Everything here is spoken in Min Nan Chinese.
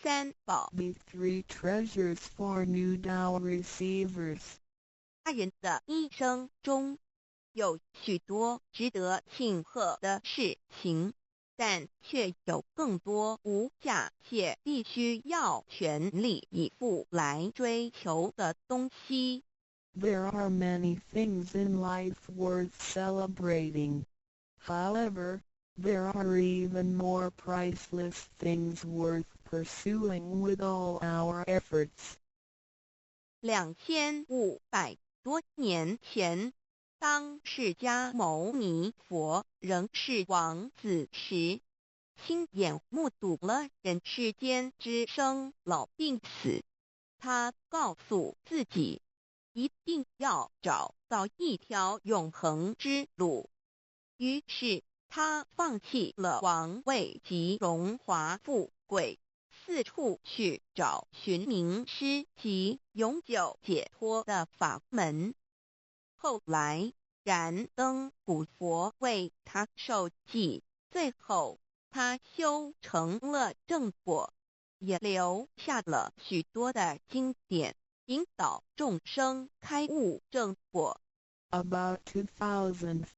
三寶。 The three treasures for new Tao receivers. 人的一生中，有許多值得慶賀的事情，但卻有更多無價且必須要全力以赴來追求的東西。 There are many things in life worth celebrating. However, there are even more priceless things worth pursuing with all our efforts. 2500多年前，當釋迦牟尼佛仍是王子時，親眼目睹了人世間之生老病死。他告訴自己，一定要找到一條永恆之路。於是他放棄了王位及榮華富貴，四處去找尋明師及永久解脫的法門。後來，燃燈古佛為他授記，最後他修成了正果，也留下了許多的經典，引導眾生開悟正果。 About